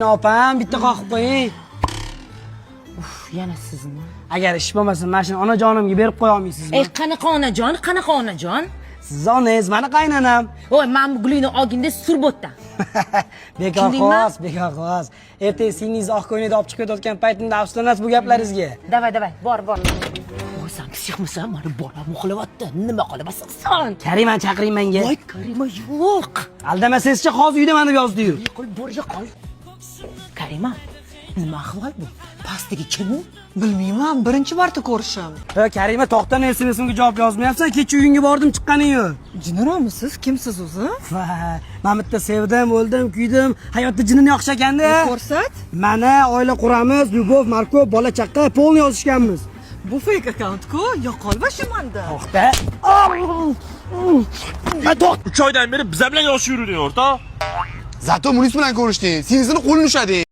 Opam, bitta qoqib qo'ying. Uf, yana sizmi? Agar ish bo'lmasa, mana shuni onajonimga berib qo'ya olmaysizmi? Ey, qanaqa onajon, qanaqa onajon? Sizni onangiz, mani qaynonam. Voy, mana bu gulingni olginda sur bo'tdan. Bekor Tushundingmi? xos, bekor xos. Ertaga singlingizni oq ko'ylakda olib chiqib ketayotgan paytimda afsuslanasiz bu gaplaringizga. Давай, давай, bor, bor. Voy, san псих misan? Mani bolam uxlayapti. Nima qilasan san? Karimani chaqiring menga. Voy, Karima yo'q. Aldamasangizchi, hozir uydaman deb yozdi-yu. Qo'l, bo'rga qol. Karima, nima ahvol bu? Pastdagi kim u? Bilmayman, birinchi marta ko'rishim. Ha, Karima, to'xtan, SMSimga javob yozmayapsan. Kecha uyingga bordim, chiqqaning yo'q. Jinniroqmisiz? Kimsiz o'zi? Va, man bitta sevdim, o'ldim, kuydim. Hayotda jinini yoqish ekanda. Ko'rsat. Mana oila quramiz, любовь, морковь, bola chaqa, полный yozishganmiz. Bu fake akkaunt-ku, yo'qol shu manda. To'xta. Ma to'xta. 3 oydan beri biza bilan yoshib yuruvding, o'rtoq. Зато Munis bilan ko'rishding. Singlisini qo'lini ushlading.